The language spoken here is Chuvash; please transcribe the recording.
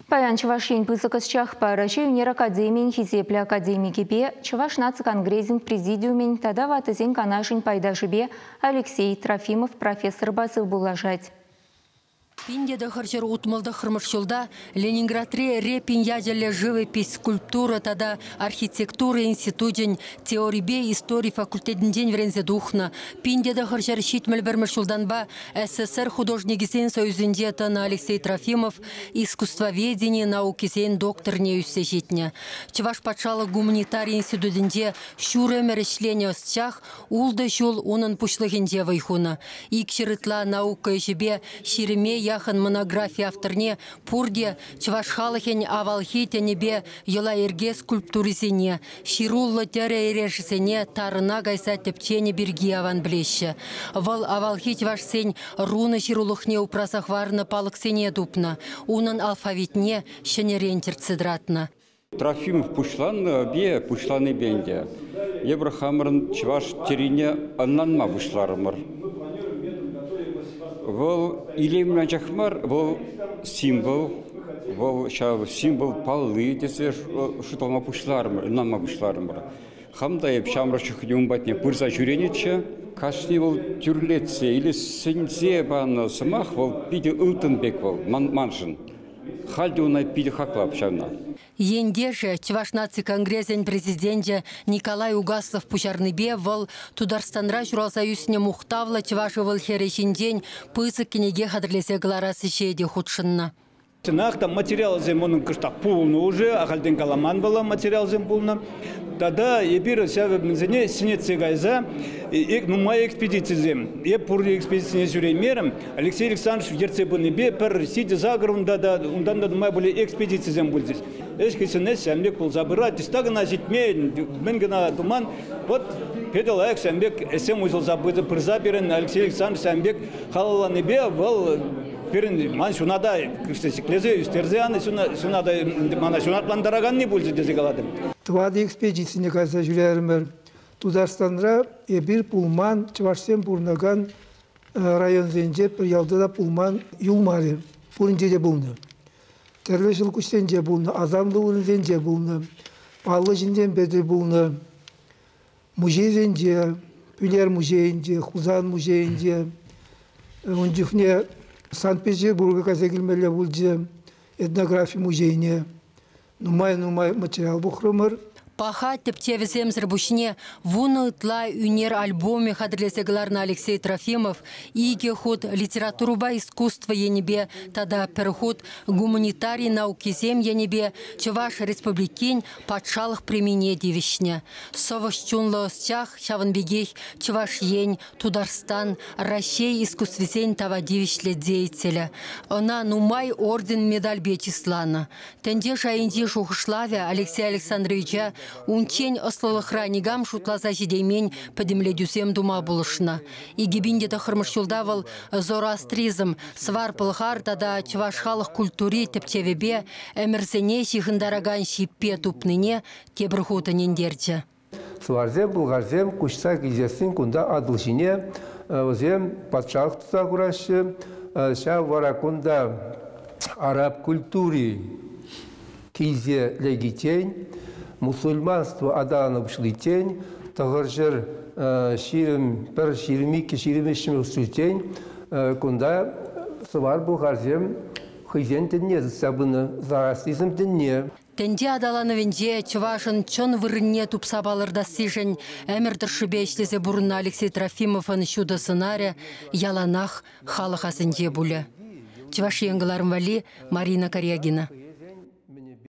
Паян Чӑваш Ен пысӑк ӑсчахпа, Раҫҫей ӳнер академийӗн хисеплӗ академикӗпе, Чӑваш наци конгресӗн президиумӗн тата Ваттисен канашӗн пайташӗпе Алексей Трофимов профессорпа сывпуллашать. 1969 ҫулта Ленинградри Репин ячӗллӗ живопись, скульптура тата архитектура институчӗн теорипе истори факультетӗнчен вӗренсе тухнӑ. 1971 ҫултанпа СССР художникӗсен союзӗнче тӑнӑ Алексей Трофимов искусствоведени наукисен докторне ӳссе ҫитнӗ. Чӑваш патшалӑх гуманитари институтӗнче ҫур ӗмӗр ӗҫленӗ ӑсчах ултӑ ҫул унӑн пуҫлӑхӗнче вӑй хунӑ. Икҫӗр ытла наука ӗҫӗпе ҫирӗме яхӑн монографи авторне пурте чӑваш халӑхӗн авалхи тӗнӗпе йӑла-йӗрке скульптурисене, ҫыруллӑ тӗрӗ эрешӗсене тарӑна кайса тӗпченӗ пирки аван пӗлеҫҫӗ. Вӑл авалхи чӑвашсен рунӑ ҫырулӑхне упраса хӑварнӑ палӑксене тупнӑ, унӑн алфавитне ҫӗнӗрен чӗртсе тӑратнӑ. Трофимов пуҫланнӑ пуҫланипе ӗнтӗ эпир хамӑрӑн чӑваш тӗррине ӑнланма пуҫларӑмӑр. Вӑл илемлӗ анчах мар, вӑл символ, вӑл ҫав символ палли тесе шутлама пуҫларӑмӑр, ӑнланма пуҫларӑмӑр. Хам та эп ҫамрӑк чухне ун патне пырса ҫӳренӗччӗ. Кашни вӑл тӳрлетсе или сӗнсе панӑ сӑмах вӑл питӗ ылтӑн пек вӑл маншӑн. Халь те ӑна питӗ хаклап ҫавна. Ентешӗ, Чӑваш наци конгресӗн президенчӗ Николай Угаслов пуҫарнипе вӑл Тутарстанра ҫуралса ӳснӗ мухтавлӑ чӑваш ывӑл-хӗрӗ ҫинчен пысӑк кӗнеке хатӗрлесе кӑларас ӗҫе те хутшӑннӑ. Чӑнах та материалсем унӑн кӑштах пулнӑ уже, ахальтен каламан вӑл материалсем пулнӑ. Тата эпир ҫав мӗнсене ҫӗнетсе кайса нумай экспедицисем, эп пур экспедицине ҫӳреймерӗм, Алексей Александрович ертсе пынипе пӗр ҫичӗ-сакӑр унта та унтан та нумай пулӗ экспедицисем пулчӗҫ. Ӗҫ хыҫҫӑн ӗҫ ҫавӑн пек пулса пырать. Ӑҫта кӑна ҫитмен, мӗн кӑна туман. Вот питӗ лайӑх ҫавӑн пек ӗҫсем уҫӑлса пырса пирӗн Алексей Александрович ҫавӑн пек халалланипе вӑл пирӗн ман ҫуната ҫӗклесе ӳстерсе янӑ ҫуната мана ҫунатлантараканни пулчӗ тесе калатӑп. Тӑватӑ экспедицине кайса ҫӳрерӗмӗр. Тутарстанра эпир пулман чӑвашсем пурӑнакан районсенче пӗр ялта та пулман юлмарӗ. Пуринче те пулнӑ. Тӗрлӗ ҫӑлкуҫсенче пулнӑ, асамлӑ вырӑнсенче пулнӑ, паллӑ ҫынсемпе тӗл пулнӑ. Музейсенче, Пӳлер музейӗнче, Хусан музейӗнче, ун чухне Санкт-Петербурга кайса килмелле пулчӗ, этнографи музейне. Нумай-нумай материал пухрӑмӑр. Паха тӗпчевӗсемсӗр пуҫне вунӑ ытла ӳнер альбомӗ хатӗрлесе кӑларнӑ Алексей Трофимов икӗ хут литературӑпа искусство енӗпе тата пӗр хут гуманитари наукисем енӗпе Чӑваш Республикин патшалӑх премине тивӗҫнӗ. Сӑвӑҫ чунлӑ ӑсчах ҫавӑн пекех Чӑваш Ен, Тутарстан, Раҫҫей искусствисен тава тивӗҫлӗ деятелӗ. Ӑна нумай орден-медальпе чысланӑ. Тӗнче шайӗнчи шухӑшлавӗ Алексей Александровича унччен ӑслӑлӑхра никам шутласа ҫитеймен пӗтӗмлетӳсем тума пулӑшнӑ. 2009 ҫулта вӑл зороастризм, свар-пӑлхар тата чӑваш халӑх культури тӗпчевӗпе ӗмӗрсене ҫыхӑнтаракан ҫиппе тупнине тепӗр хут ӗнентерчӗ. Сӑварсем, пӑлхарсем куҫса килсессӗн кунта Атӑл ҫине вӗсем патшалӑх туса хураҫҫӗ. Ҫав вара кунта араб культури килсе лекиччен, мусульманство аталанӑ пуҫличчен, тӑхӑрҫӗр 21, 22, 23-мӗш ҫулччен кунта сӑвар-пӑлхарсем хӑйсен тӗнне тытса пынӑ, зороастризм тӗнне. Тӗнче аталанӑвӗнче чӑвашӑн чӑн вырӑнне тупса палӑртассишӗн ӗмӗр тӑршшӗпе ӗҫлесе пурӑннӑ Алексей Трофимовӑн ҫутӑ сӑнарӗ яланах халӑх асӗнче пулӗ. Чӑваш Ен кӑларӑм валли Марина Карягина.